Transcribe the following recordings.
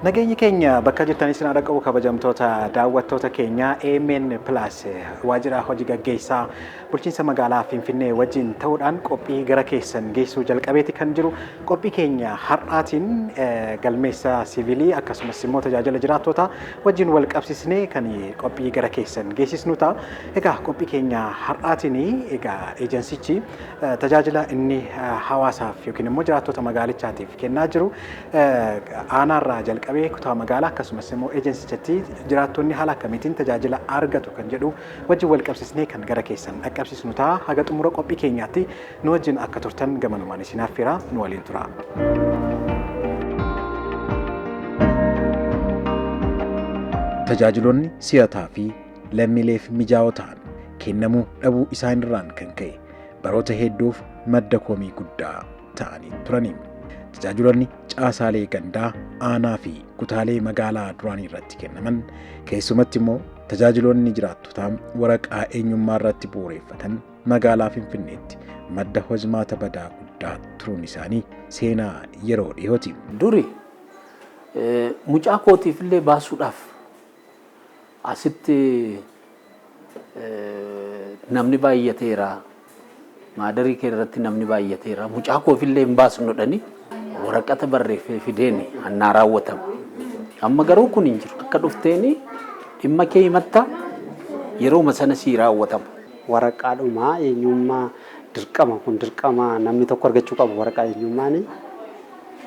Nageenyi keenya bakka jirtanis na dhaqqabu, kabajamtoota daawwattoota keenya. AMN Plus waajjira hojii gaggeessaa bulchiinsa magaalaa Finfinnee wajjin ta'uudhaan qophii gara keessan geessuu jalqabeeti kan jiru. Qophii keenya har'aatiin galmeessa siivilii akkasumas immoo tajaajila jiraattota wajjin wal qabsiisnee kan qophii gara keessan geessisnu ta'a. Egaa qophii keenya har'aatiin egaa eejensichi tajaajila inni hawaasaaf yookiin immoo jiraattota magaalichaatiif kennaa jiru, aanaarraa jalqabee kutaa magaalaa akkasumas immoo eejensichatti jiraattonni haala akkamiitiin tajaajila argatu kan jedhu wajjin wal qabsiisnee kan gara keessan dhaqqabsiisnu ta'a. Haga xumura qophii keenyaatti nu wajjin akka turtan gamanumaan isin affeera, nu waliin tura. Tajaajiloonni si'ataa fi lammiileef mijaa'oo ta'an kennamuu dhabuu isaanirraan kan ka'e baroota hedduuf madda komii guddaa ta'anii turani. Tajaajiloonni caasaalee gandaa, aanaa fi kutaalee magaalaa duraanii irratti kennaman, keessumatti immoo tajaajiloonni jiraattotaa waraqaa eenyummaa irratti bu'uureffatan, magaalaa Finfinneetti madda hojmaata badaa guddaa turuun isaanii seenaa yeroo dhiyooti. Duri mucaa kootiif illee baasuudhaaf asitti namni baay'ateera. Maadarii kee irratti namni baay'ateera. Mucaa koof illee hin baasnu jedhanii waraqata barreeffee fideeni annaa raawwatama. Amma garuu kun hin jiru. Akka dhufteeni dhimma kee himatta, yerooma sana sii raawwatama. Waraqaadhuma eenyummaa dirqama kun dirqama namni tokko argachuu qabu, waraqaa eenyummaan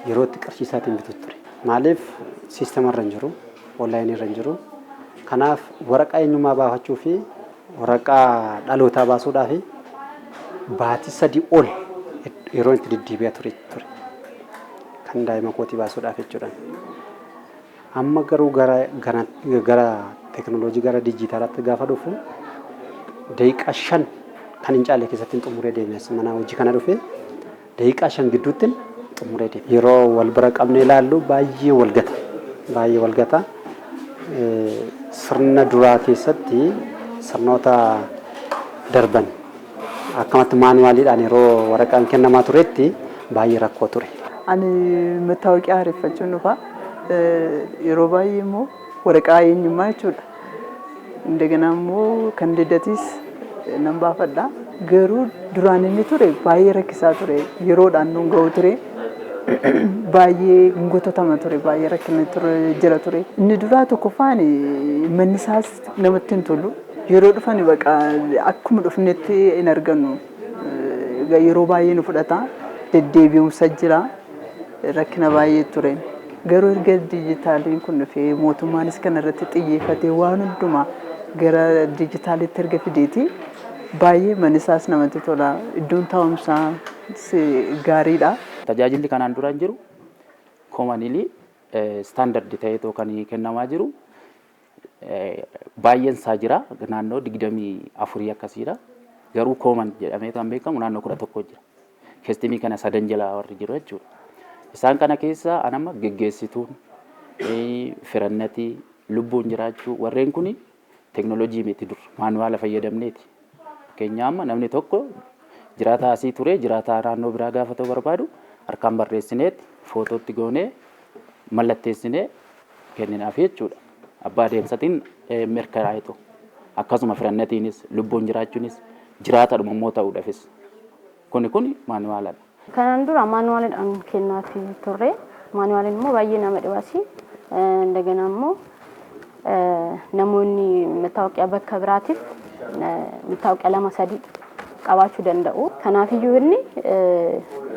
yeroo itti qarshii isaatiin bitu ture. Maaliif? Siistema irra hin jiru, onlaayinii irra hin jiru. Kanaaf waraqaa eenyummaa baafachuu fi waraqaa dhalootaa baasuudhaaf baatii 3 ol yeroo itti deddeebi'aa ture ture. Kan daa'ima kootii baasuudhaaf jechuudha. Amma garuu gara teekinooloojii, gara dijitaalaatti gaafa dhufu, daqiiqaa 5 kan hin caalle keessatti xumuree deeme. As mana hojii kana dhufe daqiiqaa 5 gidduutti xumuree deeme. Yeroo wal bira qabnee ilaallu baay'ee wal gata. Baay'ee wal gata. Sirna duraa keessatti, sirnoota darban akkamatti maanuwaaliidhaan yeroo waraqaan kennamaa turetti baay'ee rakkoo ture. Ani መታወቂያ haareffachuun dhufa. Yeroo baay'ee immoo waraqaa eenyummaa jechuudha. እንደገና immoo kan lidatiis nan baafadha. Garuu duraan inni ture baay'ee rakkisaa ture. Yeroodhaan nuun ga'u ture. Baay'ee gototama ture. Baay'ee rakkinni ture jira ture. Inni duraa tokkoffaan manni isaas namatti hin tolu. Yeroo dhufan baqa akkuma dhufnetti hin argannu. Yeroo baay'ee nu fudhata. Deddeebi'umsa jira. Rakkina baay'ee ture. Garuu erga dijitaaliin kun dhufee, mootummaanis kana irratti xiyyeeffatee waan hundumaa gara dijitaalitti erga fideeti, baay'ee manni isaas namatti tola. Iddoon taa'umsaa gaariidha. Tajaajilli kanaan dura hin jiru commonly standard ta'eetoo kan kennamaa jiru baay'een isaa jira, naannoo 24 akkasiidha. Garuu common jedhamee kan beekamu naannoo 11 jira. Keessimii kana sadan jalaa warri jiru jechuudha. Isaan kana keessa anama geggeessituun firannatii lubbuun jiraachuu warreen kuni teeknooloojii miti, dur maanuwaala fayyadamneeti. Fakkeenya amma namni tokko jiraataa asii ture jiraataa naannoo biraa gaafa ta'u barbaadu, harkaan barreessineet, footootti goonee, mallatteessinee kenninaaf jechuudha. Abbaa adeemsatiin mirkanaa'etu akkasuma firannatiinis lubbuun jiraachuunis jiraatadhuma immoo ta'uudhaafis kuni maanuwaaladha. Kanaan dura maanuwaaliidhaan kennaafi turre. Maanuwaaliin immoo baay'ee nama dhibaasi. እንደገና immoo namoonni መታወቂያ bakka biraatiif መታወቂያ lama sadii qabaachuu danda'u. Kanaafiyyuu inni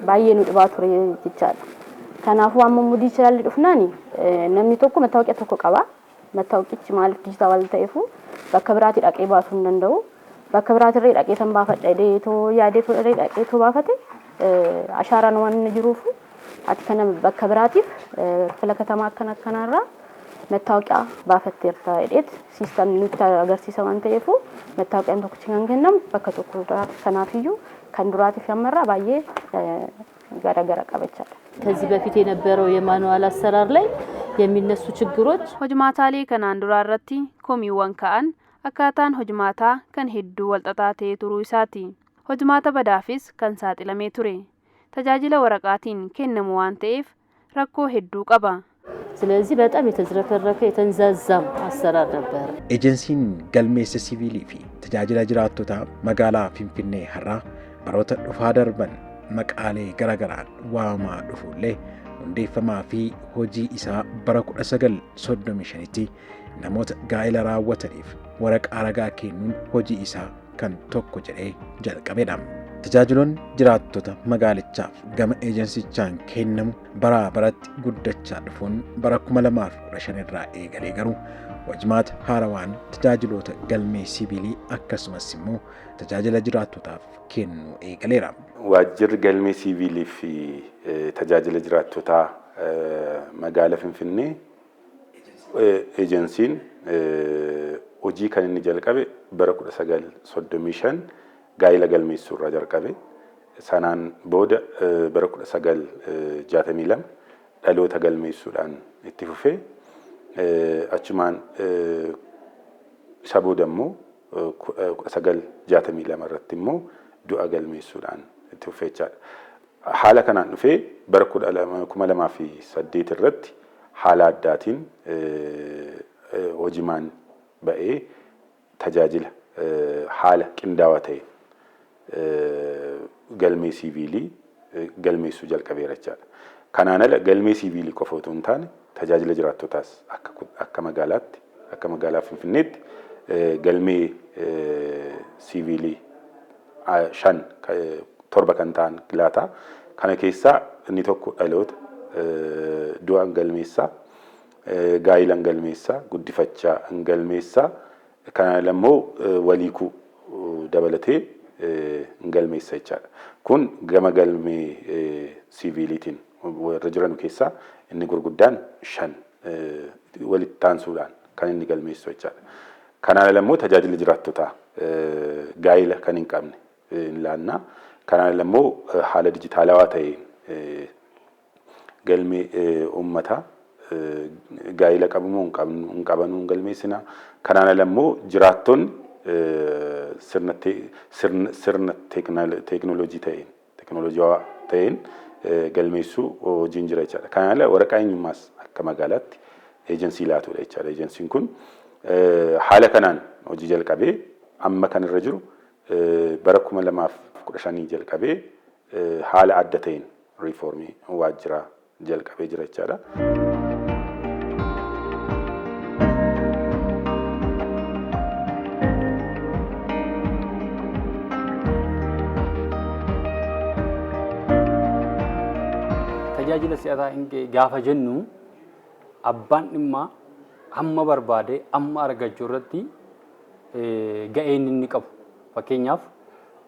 baay'ee nu dhibaa ture jechaadha. Kanaafuu amma immoo dijitaalli dhufnaan namni tokko መታወቂያ tokko qaba. Mattaawoqichi maaliif dijitaala ta'eefu bakka biraatii dhaqee baasuu hin danda'u. Bakka biraatirree dhaqee tan baafadha jedhee too yaadee too dhaqee too baafate, ashaaraan waan inni jiruufu ati kana bakka biraatiif ክፍለ ከተማ akkana akkanaarraa መታወቂያ baafatteerta jedheet siistamni nutti agarsiisa waan ta'eefu, መታወቂያን tokkichi kan kennamu bakka tokko duraati. Kanaafiyyuu kan duraatiif ammarraa baay'ee garagara qabachaadha. ከዚህ በፊት የነበረው የማኑዋል አሰራር ላይ የሚነሱ ችግሮች Hojmaataalee kanaan duraa irratti komiiwwan ka'an akkaataan hojmaataa kan hedduu walxaxaa ta'ee turuu isaati. Hojmaata badaafis kan saaxilamee ture. Tajaajila waraqaatiin kennamu waan ta'eef rakkoo hedduu qaba. ስለዚህ በጣም የተዝረከረከ የተንዛዛም አሰራር ነበረ። Ejensiin galmeessa siviilii fi tajaajila jiraattotaa magaalaa Finfinnee har'aa baroota dhufaa darban maqaalee garagaraan waamamaa dhufullee hundeeffamaa fi hojii isaa bara 1935tti namoota gaa'ela raawwataniif waraqaa ragaa kennuun hojii isaa kan tokko jedhee jalqabedha. Tajaajiloonni jiraattota magaalichaaf gama eejensichaan kennamu baraa baratti guddachaa dhufuun bara 2015 irraa eegalee garuu hojimaata haarawaan tajaajiloota galmee siviilii akkasumas immoo tajaajila jiraattotaaf kennuu eegaleera. Waajjirri galmee siiviilii fi tajaajila jiraattotaa magaalaa Finfinnee ejensiin hojii kan inni jalqabe bara 1935 gaa'ela galmeessuu irraa jalqabe. Sanaan booda bara 1962 dhaloota galmeessuudhaan itti fufee achumaan isa booda immoo 1962 irratti immoo du'a galmeessuudhaan itti fufee jechaadha. Haala kanaan dhufee bara 2008 irratti haala addaatiin hojimaan ba'ee tajaajila haala qindaawaa ta'een galmee siiviilii galmeessuu jalqabeera jechaadha. Kanaan ala galmee siiviilii qofa otoo hin taane tajaajila jiraattotaas akka magaalaatti akka magaalaa Finfinneetti galmee siiviilii 5 7 kan ta'an laataa. Kana keessaa inni tokko dhaloota, du'aan galmeessaa, gaa'ilaan galmeessaa, guddifachaa galmeessaa, kanaan immoo waliikuu dabalatee galmeessa jechaadha. Kun gama galmee siiviiliitiin warra jiran keessaa inni gurguddaan 5 walitti taansuudhaan kan inni galmeessu jechaadha. Kanaan ala immoo tajaajila jiraattotaa gaa'ela kan hin qabne hin laannaa. Kanaan ala immoo haala dijitaalawaa ta'een galmee uummataa gaa'ela qabu moo hin qabanuu hin galmeessina. Kanaan ala immoo jiraattonni sirna teekinooloojii ta'een teekinooloojii ta'een galmeessuu hojiin jira jechaadha. Kanaan ala waraqaa eenyummaas akka magaalaatti eejensii laatudha jechaadha. Eejensiin kun haala kanaan hojii jalqabee amma kan irra jiru bara 2015 jalqabee haala adda ta'een riifoormii waajjiraa jalqabee jira jechaadha. Tajaajila si'ataa gaafa jennu abbaan dhimmaa hamma barbaade amma argachuu irratti ga'een inni qabu. Fakkeenyaaf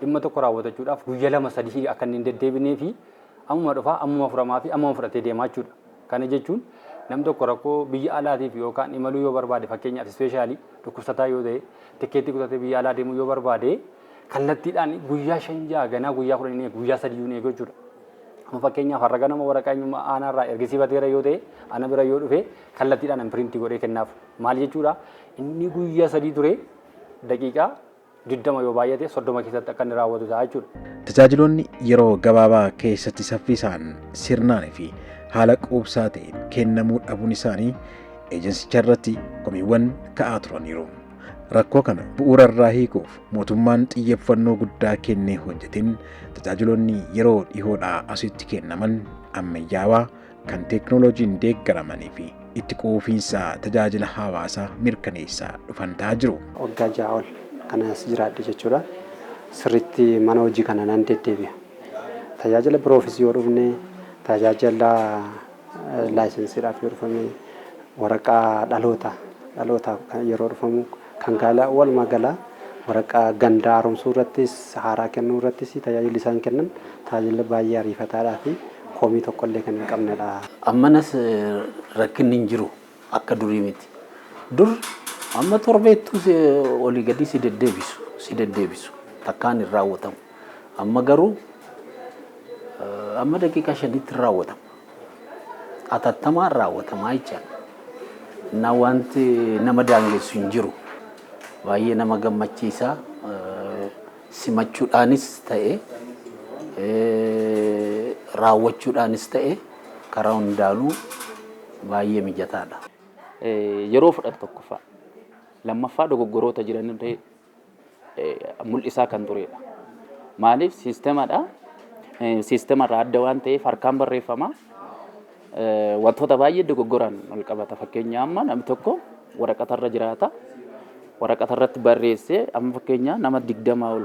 dhimma tokko raawwatachuudhaaf guyyaa 2 3 akka inni hin deddeebinee fi ammuma dhufaa ammuma furamaa fi ammuma fudhatee deemaa jechuudha. Kana jechuun namni tokko rakkoo biyya alaatiif yookaan imaluu yoo barbaade, fakkeenyaaf ispeeshaalii dhukkubsataa yoo ta'e tikkeettii kutatee biyya alaa deemuu yoo barbaade, kallattiidhaan guyyaa 5 6 ganaa guyyaa 10 guyyaa 3 eegu jechuudha. Amma fakkeenyaaf har'a ganama waraqaa eenyummaa aanaarraa ergisiifateera yoo ta'e, ana bira yoo dhufe kallattiidhaan an piriintii godhee kennaaf. Maal jechuudha? Inni guyyaa 3 ture daqiiqaa 20 yoo baay'ate 30 keessatti akka inni raawwatu ta'a jechuudha. Tajaajiloonni yeroo gabaabaa keessatti saffisaan sirnaan fi haala quubsaa ta'een kennamuu dhabuun isaanii ejensicha irratti komiiwwan ka'aa turaniiru. Rakkoo kana bu'uura irraa hiikuuf mootummaan xiyyeeffannoo guddaa kennee hojjeteen tajaajiloonni yeroo dhihoodhaa asitti kennaman ammayyaawaa kan teeknooloojiin deeggaramanii fi itti quufiinsa tajaajila hawaasaa mirkaneessaa dhufan ta'aa jiru. Waggaa 6 ol kanas jiraadhe jechuudha. Sirriitti mana hojii kana nan deddeebi'a. Tajaajila biroofis yoo dhufne, tajaajila laayisensiidhaaf yoo dhufame, waraqaa dhaloota yeroo dhufamu, kan gaala walumaa gala waraqaa gandaa haaromsuu irrattis haaraa kennuu irrattis tajaajilli isaan kennan tajaajila baay'ee ariifataadhaa fi komii tokkollee kan hin qabnedha. Ammanas rakkinni hin jiru, akka durii miti. Dur amma torbeettuu olii gadi si deddeebisu takkaan hin raawwatamu. Amma garuu amma daqiiqaa 5tti hin raawwatamu. Atattamaan raawwatamaa jechaadha. እና wanti nama daangessu hin jiru. Baay'ee nama gammachiisa. Simachuudhaanis ta'e, raawwachuudhaanis ta'e, karaa hundaanuu Baay'ee mijataadha. Yeroo fudhatu tokkoffaa. Lammaffaa dogoggoroota jiranillee mul'isaa kan turedha. Maaliif siistemadha. Siistemarraa adda waan ta'eef harkaan barreeffama. Wantoota baay'ee dogoggoraan wal qabata. Fakkeenya amma namni tokko waraqatarra jiraata. Waraqatarratti barreessee amma fakkeenya nama 20 ol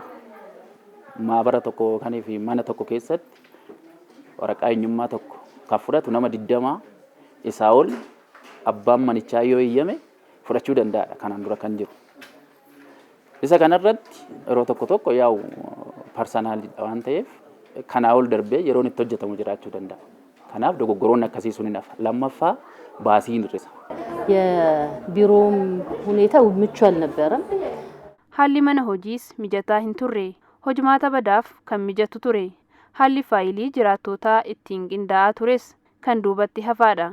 maabara tokko yookaan fi mana tokko keessatti waraqaa eenyummaa tokko kan fudhatu nama 20 isaa ol abbaan manichaa yoo eeyyame fudhachuu danda'adha kanaan dura kan jiru. Isa kanarratti yeroo tokko tokko yaa'u personalidha waan ta'eef kanaa ol darbee yeroon itti hojjetamu jiraachuu danda'a. Kanaaf dogoggoroonni akkasii sun hin hafa. Lammaffaa baasii hin hir'isa. የቢሮውም ሁኔታ ምቹ አልነበረም። Haalli mana hojiis mijataa hin turre. Hojmaata badaaf kan mijatu ture. Haalli faayilii jiraattootaa ittiin qindaa'aa tures kan duubatti hafaadha.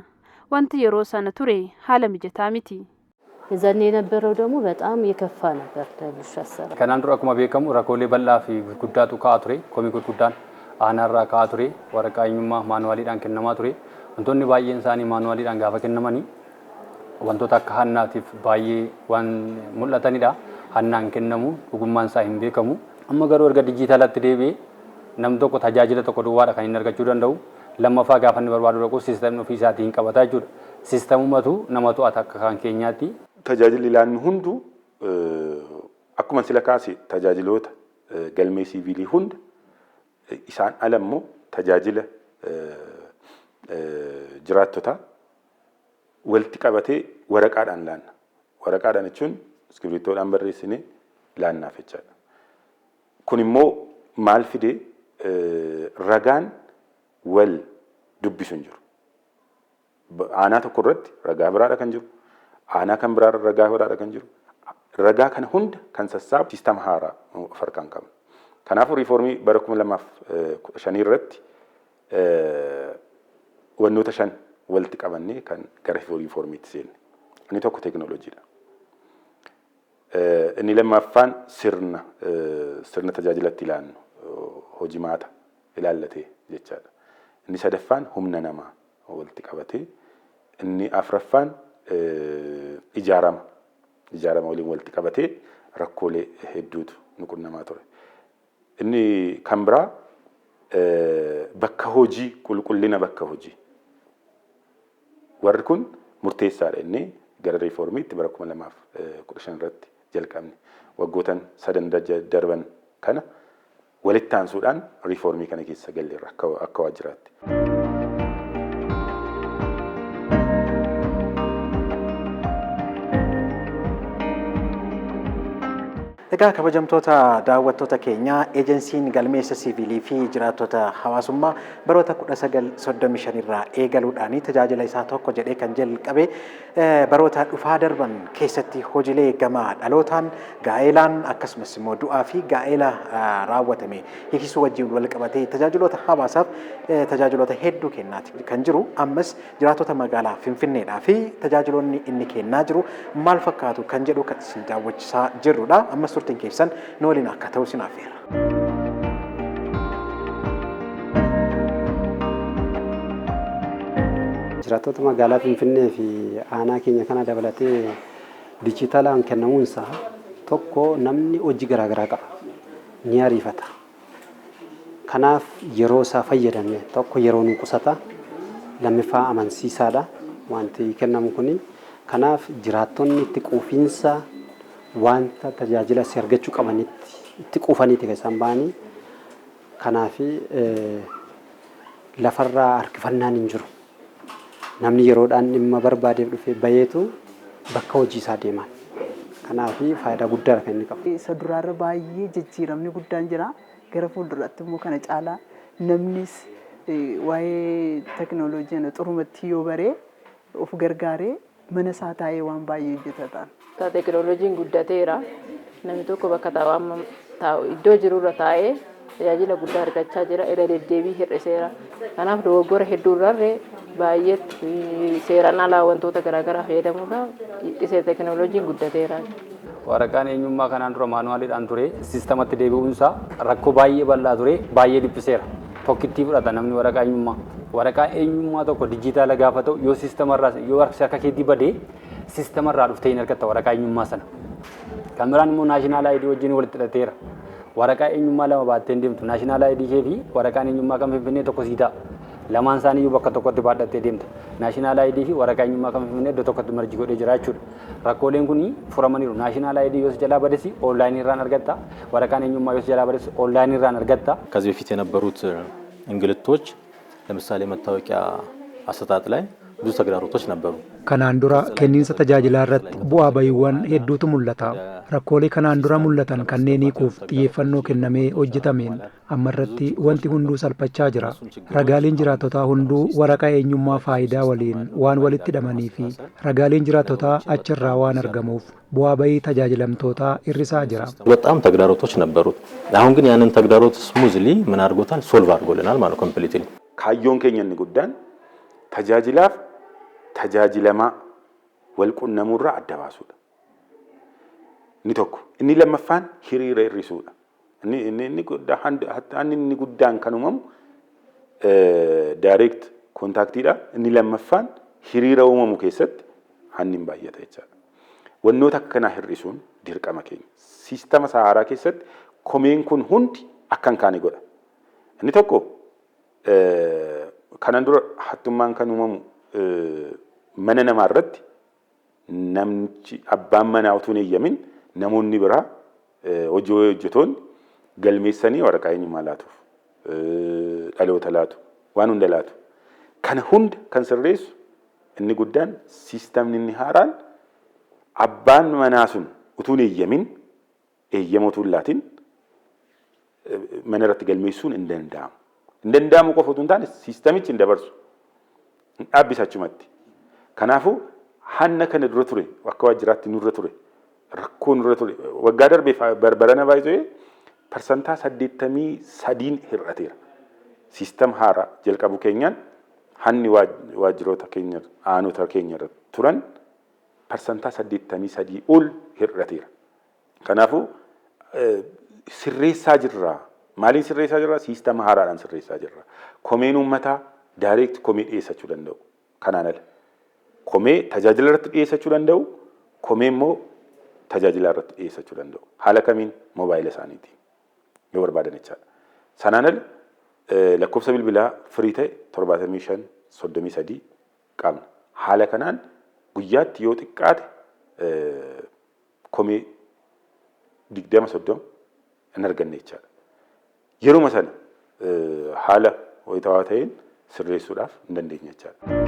Wanti yeroo sana ture haala mijataa miti. የዛኔ የነበረው ደግሞ በጣም የከፋ ነበር ለብልሹ አሰራር። Kanaan dura akkuma beekamu rakkoolee bal'aa fi gurguddaatu ka'aa ture. Komii gurguddaan aanaarraa ka'aa ture. Waraqaa eenyummaa maanuwaaliidhaan kennamaa ture. Wantoonni baay'een isaanii maanuwaaliidhaan gaafa kennamanii wantoota akka hannaatiif baay'ee waan mul'atanidha. Hannaan kennamu dhugummaan isaa hin beekamu. Amma garuu erga dijitaalatti deebi'ee namni tokko tajaajila tokko duwwaadha kan inni argachuu danda'u. Lammaffaa gaafa inni barbaadu dhaqu siistamni ofii isaatiin qabata jechuudha. Siistamumatu nama to'ata akka kan keenyaatti. Tajaajilli laannu hunduu akkuma sila kaase tajaajiloota galmee siiviilii hunda isaan ala immoo tajaajila jiraattotaa walitti qabatee waraqaadhaan laanna. Waraqaadhaan jechuun iskibiritoodhaan barreessinee laannaaf jechaadha. Kun immoo maal fidee ragaan wal dubbisu hin jiru. Aanaa tokko irratti ragaa biraadha kan jiru. Aanaa kan biraarra ragaa biraadha kan jiru. Ragaa kana hunda kan sassaabu siistama haaraa of harkaan qabna. Kanaafuu riifoormii bara 2015 irratti wantoota shan walitti qabannee kan gara riifoormiitti seenne. Inni tokko teekinooloojiidha. Inni lammaffaan sirna tajaajilatti ilaannu hojimaata ilaallatee jechaadha. Inni sadaffaan humna namaa walitti qabatee inni afraffaan ijaarama waliin walitti qabatee rakkoolee hedduutu nu qunnamaa ture. Inni kan biraa bakka hojii qulqullina bakka hojii. Warri kun murteessaadha inni gara riifoormiitti bara 2015 irratti jalqabne. Waggootan sadan darban kana walitti aansuudhaan riifoormii kana keessa galleerra akka waajjiraatti. Egaa kabajamtoota daawwattoota keenyaa eejensiin galmeessa siivilii fi jiraattota hawaasummaa baroota 1935 irraa eegaluudhaan tajaajila isaa tokko jedhee kan jalqabe baroota dhufaa darban keessatti hojiilee gama dhalootaan gaa'elaan akkasumas immoo du'aa fi gaa'ela raawwatame hiikisuu wajjin wal qabatee tajaajiloota hawaasaaf tajaajiloota hedduu kennaati kan jiru. Ammas jiraattota magaalaa Finfinneedhaa fi tajaajiloonni inni kennaa jiru maal fakkaatu kan jedhu kan isin daawwachiisaa jirrudha. Ammas turtiin keessan nu waliin akka ta'u isin affeera. Jiraattota magaalaa Finfinnee fi aanaa keenya kana dabalatee dijitaalaan kennamuunsaa tokko namni hojii garaagaraa qaba. Ni ariifata. Kanaaf yeroo isaa fayyadame tokko yeroo nu qusata. Lammaffaa amansiisaadha wanti kennamu kuni. Kanaaf jiraattonni itti quufinsa wanta tajaajila si argachuu qabanitti itti quufaniiti kan isaan ba'anii. Kanaaf lafarraa harkifannaan hin jiru. Namni yeroodhaan dhimma barbaadeef dhufee bayeetu bakka hojii isaa deeman. Kanaaf faayidaa guddaadha kan inni qabu. Isa duraarra baay'ee jijjiiramni guddaan jira. Gara fuulduraatti immoo kana caalaa namnis waa'ee teknooloojii kana xurumatti yoo baree of gargaaree mana isaa taa'ee waan baay'ee hojjetata. Teknooloojiin guddateera. Namni tokko bakka taa'u iddoo jirurra taa'ee tajaajila guddaa argachaa jira. Irra deddeebii hir'iseera. Kanaaf dogoggora hedduurrarree baay'eetti seeraan alaa wantoota garaagaraa fayyadamuurraa hir'isee teknooloojiin guddateera. Waraqaan eenyummaa kanaan dura maanuwaaliidhaan ture siistamatti deebi'uunsaa rakkoo baay'ee bal'aa ture baay'ee dhiphiseera. Tokkittii fudhata namni waraqaa eenyummaa. Waraqaa eenyummaa tokko dijitaala gaafa ta'u yoo siistamarraa yoo harka keetii badee siistamarraa dhuftee hin argatta waraqaa eenyummaa sana. Kan biraan immoo national ID wajjin walitti hidhateera. Waraqaa eenyummaa lama baattee hin deemtu. National ID kee fi waraqaan eenyummaa kan Finfinnee tokko sii ta'a. Lamaan isaanii iyyuu bakka tokkotti baadhattee deemta. National ID fi waraqaa eenyummaa kan Finfinnee iddoo tokkotti merge godhee jira jechuudha. Rakkooleen kun furamaniiru. National ID yoo si jalaa badesi onlaayinii irraan argatta. Waraqaan eenyummaa yoo si jalaa badesi onlaayinii irraan argatta. ከዚህ በፊት የነበሩት እንግልቶች ለምሳሌ መታወቂያ አሰጣጥ ላይ ብዙ ተግዳሮቶች ነበሩ። Kanaan dura kenniinsa tajaajilaa irratti bu'aa bahiiwwan hedduutu mul'ata. Rakkoolee kanaan dura mul'atan kanneen hiikuuf xiyyeeffannoo kennamee hojjetameen amma irratti wanti hunduu salphachaa jira. Ragaaleen jiraattotaa hunduu waraqaa eenyummaa faayidaa waliin waan walitti hidhamanii fi ragaaleen jiraattotaa achirraa waan argamuuf bu'aa bahii tajaajilamtootaa hir'isaa jira. በጣም ተግዳሮቶች ነበሩት። አሁን ግን ያንን ተግዳሮት smoothly ምን አድርጎታል? Solve አድርጎልናል ማለት completely። Kaayyoon keenya inni guddaan tajaajilaaf tajaajilamaa wal qunnamuurraa adda baasuudha. Inni tokko. Inni lammaffaan hiriira hir'isuudha. Inni inni inni guddaa inni guddaan kan uumamu direct contactiidha. Inni lammaffaan hiriira uumamu keessatti hanni hin baay'ata jechaadha. Wannoota akkanaa hir'isuun dirqama keenya. Siistama haaraa keessatti komeen kun hundi akka hin kaane godha. Inni tokko kanan dura hattummaan kan uumamu mana namaa irratti namichi abbaan manaa utuu hin eeyyamin namoonni biraa hojii hojjetoonni galmeessanii waraqaa eenyummaa laatuuf, dhaloota laatu, waan hunda laatu. Kana hunda kan sirreessu inni guddaan siistamni inni haaraan abbaan manaa sun utuu hin eeyyamin, eeyyama utuu hin laatin mana irratti galmeessuun hin danda'amu. Hin danda'amu qofa utuu hin taane siistamichi hin dabarsu. Hin dhaabbisa achumatti. Kanaafuu hanna kana dura ture akka waajjiraatti nurra ture, rakkoo nurra ture waggaa darbee barana baay'ee 83% hir'ateera. Siistam haaraa jalqabu keenyaan hanni waajjiroota keenya aanota keenya irra turan 83% ol hir'ateera. Kanaafuu sirreessaa jirra. Maaliin sirreessaa jirra? Siistama haaraadhaan sirreessaa jirra. Komeen uummataa direct komee dhiyeessachuu danda'u. Kanaan ala. Komee tajaajila irratti dhiyeessachuu danda'u, komee immoo tajaajila irratti dhiyeessachuu danda'u. Haala kamiin? Moobaayila isaaniitiin yoo barbaadan jechaadha. Sanaan ala lakkoofsa bilbilaa firii ta'e 75 33 qabna. Haala kanaan guyyaatti yoo xiqqaate komee 20 30 hin arganne jechaadha. Yeruma sana haala wayitaawaa ta'een sirreessuudhaaf hin dandeenya jechaadha.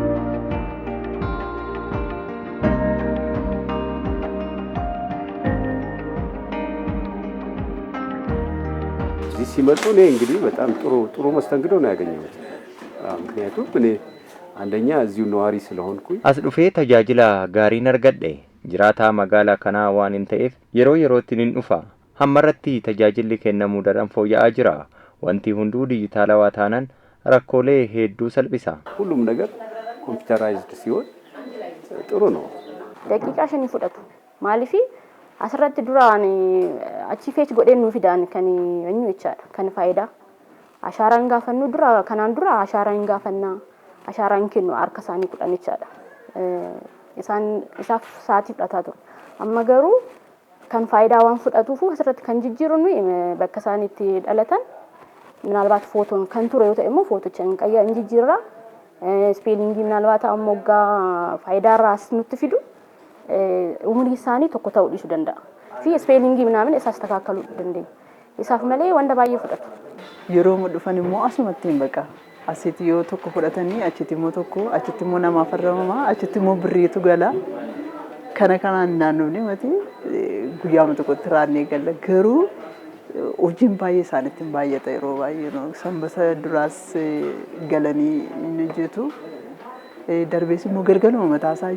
እዚህ ሲመጡ እኔ እንግዲህ በጣም ጥሩ ጥሩ መስተንግዶ ነው ያገኘሁት። ምክንያቱም እኔ አንደኛ እዚሁ ነዋሪ ስለሆንኩኝ As dhufee tajaajila gaariin argadhe. Jiraataa magaalaa kanaa waan hin ta'eef yeroo yerootti nin dhufa. Hammarratti tajaajilli kennamuu daran fooyya'aa jira. Wanti hunduu dijitaalawaa taanaan rakkoolee hedduu salphisa. ሁሉም ነገር computerized ሲሆን ጥሩ ነው። Daqiiqaa 5 fudhatu. Maaliif asirratti duraan achi fetch godheen nuu fidaan kan eenyu jechaadha kan faayidaa. Ashaaraan gaafannu dura, kanaan dura ashaaraan gaafannaa, ashaaraan kennu harka isaanii kudhan jechaadha. Isaan isaaf sa'aatii fudhataa ture. Amma garuu kan faayidaa waan fudhatuufu asirratti kan jijjiiru nuyi bakka isaan itti dhalatan ምናልባት footoon kan ture yoo ta'e immoo footocha hin qayya hin jijjiirra. Spellingii ምናልባት ammoo waggaa faayidaa irraa as nutti fidu umurii isaanii tokko ta'uu dhiisuu danda'a. Fi spellingii ምናምን isa አስተካከሉ dandeenya. Isaaf malee wanta baay'ee fudhatu. Yeroo dhufan immoo asumatti hin baqa. Asitti yoo tokko fudhatanii achitti immoo tokko, achitti immoo namaaf arrabama, achitti immoo birriitu gala. Kana kanaan naannofne mati guyyaama tokkotti raannee galla. Garuu hojiin baay'ee isaanitti hin baay'ata yeroo baay'ee sanbata duraas galanii hin hojjetu. Darbees immoo galgaluma mataasaa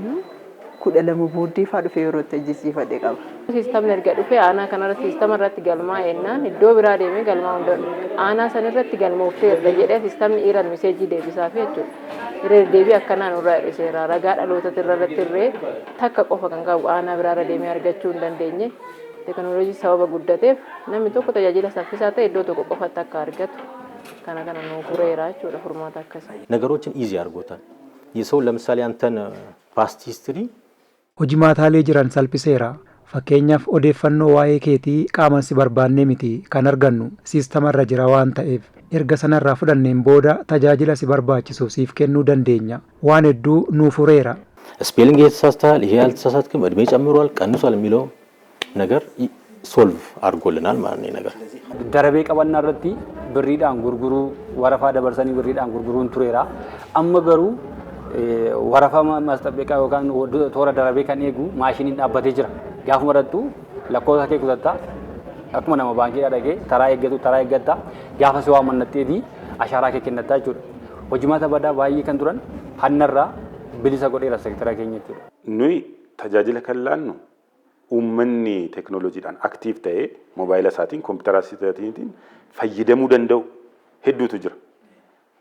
12 booddee fa'aa dhufee yeroo itti hojjechiifadhe qaba. Siistamni erga dhufee aanaa kanarratti siistama irratti galmaa ennaan iddoo biraa deemee galmaa hunda aanaa san irratti galmooftee erga jedhee siistamni error messageii deebisaaf jechuudha. Irra deddeebii akkanaan irraa hir'iseera. Ragaa dhaloota irratti irree takka qofa kan qabu aanaa biraarra deemee argachuu hin dandeenye. Teekinooloojii sababa guddateef namni tokko tajaajila saffisaa ta'e iddoo tokko qofatti akka argatu Kana kana nuu fureera jechuudha furmaata akkasii. ነገሮችን easy አድርጎታል። የሰው ለምሳሌ አንተን past history Hojimaataalee jiran salphiseera. Fakkeenyaaf, odeeffannoo waa'ee keetii qaamaan si barbaannee miti kan argannu, siistamarra jira waan ta'eef erga sanarraa fudhanneen booda tajaajila si barbaachisu siif kennuu dandeenya. Waan hedduu nuu fureera. Spelling የተሳስተሃል፣ ይሄ አልተሳሳትክም፣ እድሜ ጨምሯል፣ ቀንሷል የሚለው ነገር solve አድርጎልናል ማለት ነው። ይሄ ነገር Darabee qabannaa irratti birriidhaan gurguruu, warafaa dabarsanii birriidhaan gurguruun tureera. Amma garuu warafaa ማስጠበቂያ yookaan toora darabee kan eegu maashiniin dhaabbatee jira. Gaafuma irrattuu lakkoofsa kee kutattaa, akkuma nama baankii dhaqee taraa eeggatu taraa eeggatta, gaafa si waamannatteetii ashaaraa kee kennattaa jechuudha. Hojimaata badaa baay'ee kan turan hannarraa bilisa godheera seektara keenya jechuudha. Nuyi tajaajila kan laannu uummanni teekinooloojiidhaan active ta'ee moobaayila isaatiin, koompitara isaatiin fayyadamuu danda'u hedduutu jira.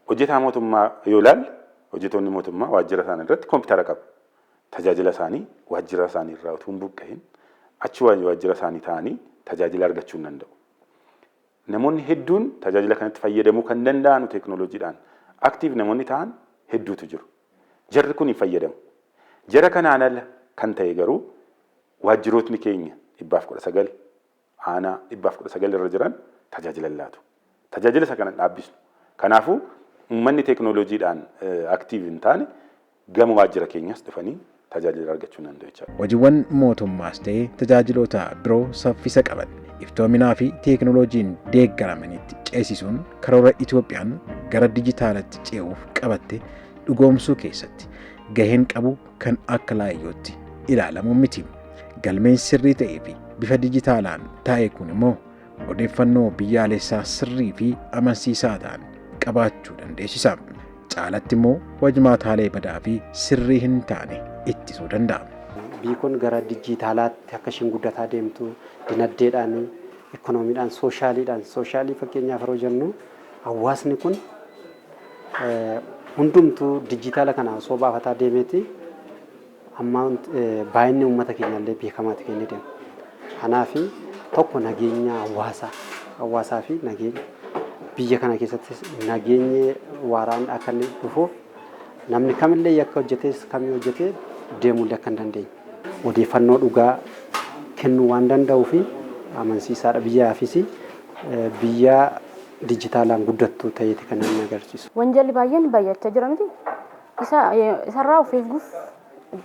Hojjetaa mootummaa yoo ilaalle, hojjettoonni mootummaa waajjira isaanii irratti koompitara qabu. Tajaajila isaanii waajjira isaanii irraa utuu hin buqqa'in achi waajjira isaanii ta'anii tajaajila argachuu hin danda'u. Namoonni hedduun tajaajila kanatti fayyadamuu kan danda'an, teekinooloojiidhaan active namoonni ta'an hedduutu jiru. Jarri kun hin fayyadamu. Jara kanaan ala kan ta'e garuu waajjirootni keenya 119, aanaa 119 irra jiran tajaajila laatu. Tajaajila isa kana dhaabbisnu. Kanaafuu uummanni teekinooloojiidhaan active hin taane gama waajjira keenyas dhufanii tajaajila argachuu danda'u jechaadha. Hojiiwwan mootummaas ta'ee tajaajiloota biroo saffisa qaban, iftoominaa fi teekinooloojiin deeggaramanitti ceesisuun karoora Itoophiyaan gara dijitaalatti ce'uuf qabatte dhugoomsuu keessatti gaheen qabu kan akka laayyootti ilaalamu miti. Galmeen sirrii ta'ee fi bifa dijitaalaan taa'e kun immoo odeeffannoo biyyaalessaa sirrii fi amansiisaa ta'an qabaachuu dandeessisa. Caalatti immoo wajmaataalee badaa fi sirrii hin taane ittisuu danda'a. Biyyi kun gara dijitaalaatti akka ishiin guddataa deemtu dinagdeedhaan, ikoonomiidhaan, sooshaaliidhaan, sooshaali fakkeenyaaf yeroo jennu hawaasni kun hundumtuu dijitaala kana osoo baafataa deemeeti amma baay'inni uummata keenyallee beekamaati kan inni deemu. Kanaaf tokko nageenya hawaasaa fi nageenya biyya kana keessattis nageenyi waaraan akka inni dhufuuf namni kamillee yakka hojjetes kamii hojjetee deemuullee akka hin dandeenye. Odeeffannoo dhugaa kennuu waan danda'uu fi amansiisaadha, biyyaafis biyya dijitaalaan guddattu ta'eeti kan inni agarsiisu. Wanjalli baay'een baay'achaa jira miti. Isa isarraa of eeguuf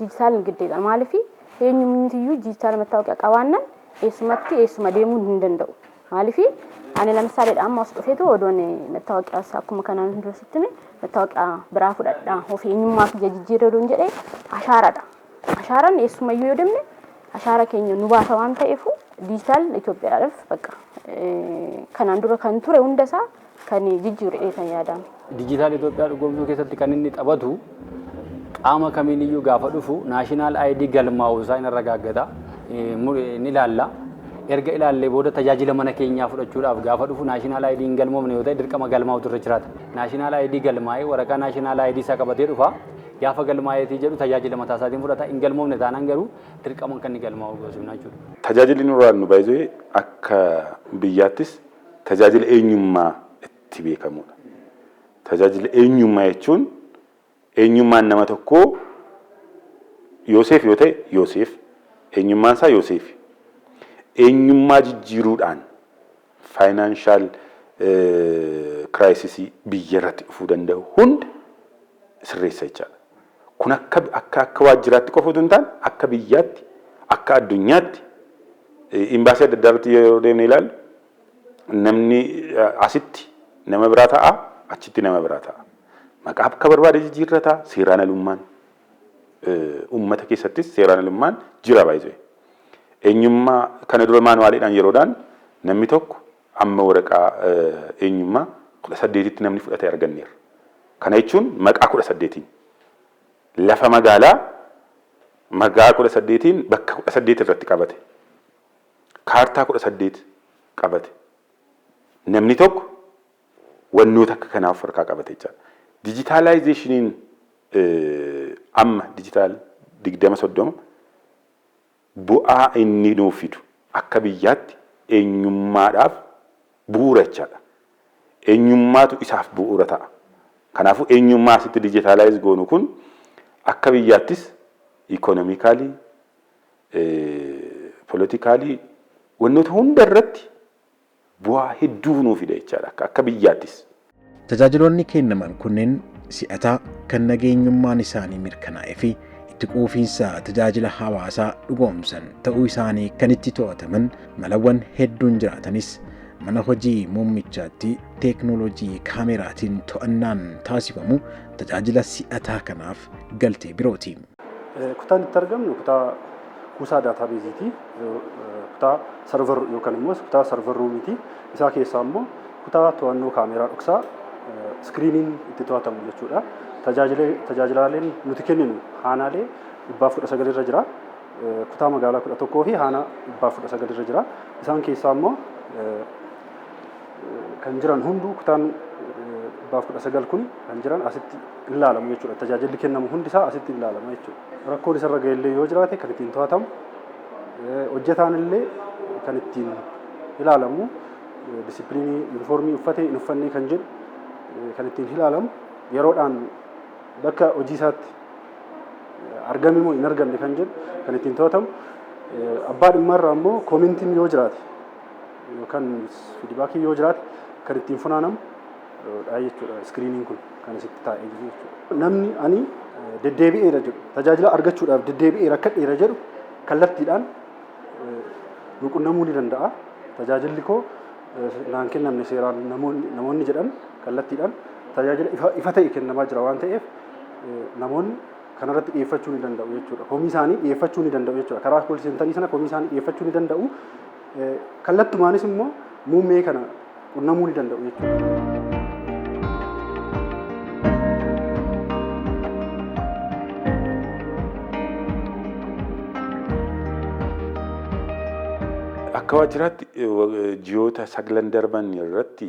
dijitaalin giddeedha. Maaliif, eenyumtiyyuu dijitaala መታወቂያ qabaannaan eessumatti eessuma deemuu hin danda'u. Maaliif, ani ለምሳሌ amma as dhufeetu odoon መታወቂያ akkuma kanaan dura sitti hime መታወቂያ biraa fudhadha, of eenyummaa kiyya jijjiiree odoon jedhee, ashaaradha. Ashaaraan eessumayyuu yoo deemne ashaara keenya nu baasa waan ta'eef diijitaal Itoophiyaadhaaf bakka kanaan dura kan ture hundasaa kan jijjiiru kan yaadamu. Diijitaal Itoophiyaa dhugoomsuu keessatti kan inni taphatu, qaama kamiiniyyuu gaafa dhufu national ID galmaa'uu isaa inni ragaaggata, ni ilaalla. Erga ilaallee booda tajaajila mana keenyaa fudhachuudhaaf gaafa dhufu national ID hin galmoofne yoo ta'e dirqama galmaa'utu irra jiraata. National ID galmaa'ee waraqaa national ID isaa qabatee dhufa. Gaafa galmaa'eetii jedhu tajaajila mataa isaatiin fudhata. Hin galmoofne taanaan garuu dirqama kan inni galmaa'u goosifna jechuudha. Tajaajilli nurraa nu baay'isee akka biyyaattis tajaajila eenyummaa itti beekamudha. Tajaajila eenyummaa jechuun eenyummaan nama tokkoo Yoosef yoo ta'e Yoosef, eenyummaan isaa Yoosef. Eenyummaa jijjiiruudhaan financial crisis biyya irratti dhufuu danda'u hunda sirreessa jechaadha. Kun akka waajjiraatti qofa otoo hin taane akka biyyaatti, akka addunyaatti imbaasii adda addaa irratti yeroo deemne ilaallu, namni asitti nama biraa ta'a, achitti nama biraa ta'a. Maqaa akka barbaade jijjiirrataa, seeraan alummaan uummata keessattis seeraan alummaan jira baay'ee. Eenyummaa kana dura manualiidhaan yeroodhaan namni tokko amma waraqaa eenyummaa 18tti namni fudhatee arganneerra. Kana jechuun maqaa 18n lafa magaalaa maqaa 18n bakka 18 irratti qabate. Kaartaa 18 qabate. Namni tokko wannoota akka kanaa of harkaa qabate jechaadha. Digitalizationiin amma digital 2030 bu'aa inni nuuf fidu akka biyyaatti eenyummaadhaaf bu'uura jechaadha. Eenyummaatu isaaf bu'uura ta'a. Kanaafuu eenyummaa asitti digitalize goonu kun akka biyyaattis economically, politically, wantoota hunda irratti bu'aa hedduu nuu fida jechaadha akka biyyaattis. Tajaajiloonni kennaman kunneen si'ataa, kan nageenyummaan isaanii mirkanaa'ee fi itti quufiinsa tajaajila hawaasaa dhugoomsan ta'uu isaanii kan itti to'ataman malawwan hedduun jiraatanis, mana hojii muummichaatti teeknooloojii kaameraatiin to'annaan taasifamu tajaajila si'ataa kanaaf galtee birooti. Kutaan itti argamnu kutaa kuusaa databaseiiti. Kutaa server yookaan immoo kutaa server roomiiti. Isaa keessaa immoo kutaa to'annoo kaameraa dhoksaa screeniin itti to'atamu jechuudha. Tajaajilaaleen nuti kenninu aanaalee 119 irra jira. Kutaa magaalaa 11 fi aanaa 119 irra jira. Isaan keessaa immoo kan jiran hunduu, kutaan 119 kun kan jiran asitti ilaalamu jechuudha. Tajaajilli kennamu hundi isaa asitti ilaalama jechuudha. Rakkoon isarra ga'ellee yoo jiraate kan ittiin to'atamu, hojjetaan illee kan ittiin ilaalamu, discipline, yuunifoormii uffatee hin uffannee kan jedhu kan ittiin ilaalamu, yeroodhaan bakka hojii isaatti argame moo hin argamne kan jedhu kan ittiin to'atamu, abbaa dhimmaarraa immoo commentiin yoo jiraate yookaan feedbackiin yoo jiraate kan ittiin funaanamu dha jechuudha, screeniin kun kan asitti taa'ee jiru jechuudha. Namni ani deddeebi'eera jedhu, tajaajila argachuudhaaf deddeebi'eera rakkadheera jedhu, kallattiidhaan nu qunnamuu ni danda'a. Tajaajilli koo naan kennamne seeraan namoonni jedhan, kallattiidhaan tajaajila ifa ta'e kennamaa jira waan ta'eef, namoonni kanarratti dhiyeeffachuu ni danda'u jechuudha. Komii isaanii dhiyeeffachuu ni danda'u jechuudha. Karaa call centerii sana komii isaanii dhiyeeffachuu ni danda'u. Kallattumaanis immoo muummee kana qunnamuu ni danda'u jechuudha. Akka waajjiraatti ji'oota 9 darban irratti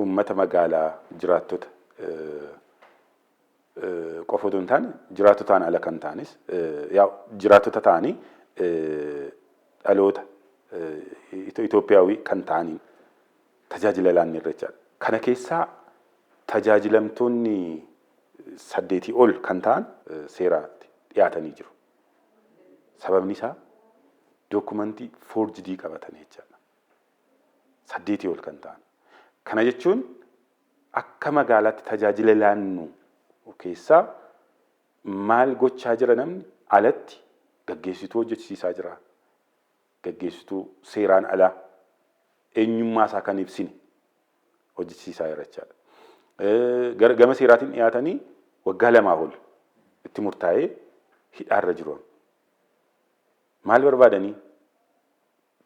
uummata magaalaa, jiraattota qofa otoo hin taane jiraattotaan ala kan ta'anis, jiraattota ta'anii dhaloota Itoophiyaawii kan ta'aniin tajaajila laanne irra jechaadha. Kana keessaa tajaajilamtoonni 8 ol kan ta'an seeraatti dhiyaatanii jiru. Sababni isaa dookumantii forged qabatan jechaadha. 8 ol kan ta'an. Kana jechuun akka magaalaatti tajaajila laannu keessaa maal gochaa jira? Namni alatti gaggeessituu hojjechiisaa jira. Gaggeessituu seeraan alaa eenyummaa isaa kan ibsine hojjechiisaa jira jechaadha. Gama seeraatiin dhiyaatanii waggaa 2 ol itti murtaa'ee hidhaarra jiru. Maal barbaadanii?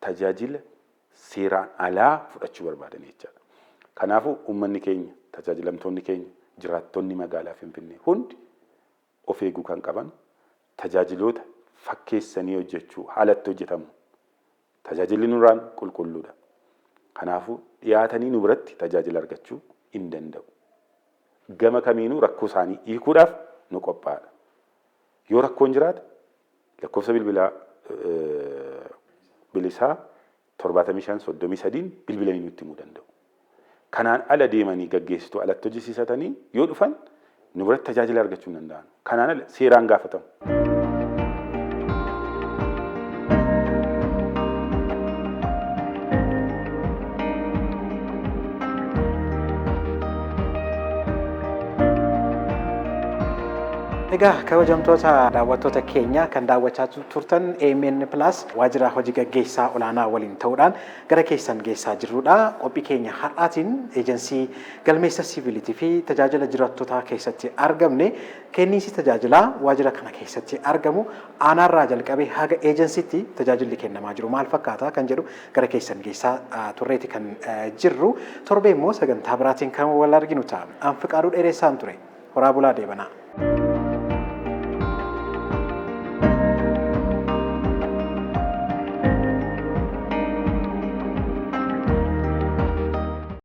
Tajaajila seeraan alaa fudhachuu barbaadanii jechaadha. Kanaafuu uummanni keenya, tajaajilamtoonni keenya, jiraattonni magaalaa Finfinnee hundi of eeguu kan qaban tajaajiloota fakkeessanii hojjechuu haalatti hojjetamu. Tajaajilli nurraan qulqulluudha. Kanaafuu dhiyaatanii nu biratti tajaajila argachuu hin danda'u. Gama kamiinuu rakkoo isaanii hiikuudhaaf nu qophaa'aadha. Yoo rakkoon jiraate lakkoofsa bilbilaa bilisaa 75 33n bilbilanii nutti himuu danda'u. Kanaan ala deemanii gaggeessituu alatti hojjisiisatanii yoo dhufan nu biratti tajaajila argachuu hin danda'an. Kanaan ala seeraan gaafatamu. Egaa kabajamtoota daawwattoota keenya, kan daawwachaa turtan AMN Plus waajjira hojii gaggeessaa olaanaa waliin ta'uudhaan gara keessan geessaa jirrudha. Qophii keenya har'aatiin eejensii galmeessa siviilitii fi tajaajila jiraattotaa keessatti argamne, kenniinsi tajaajilaa waajjira kana keessatti argamu aanaarraa jalqabee haga eejensiitti tajaajilli kennamaa jiru maal fakkaata kan jedhu gara keessan geessaa turreeti kan jirru. Torbee immoo sagantaa biraatiin kan wal arginu ta'a. Anfiqaaduu Dheeressaan ture. Horaa bulaa, deebanaa.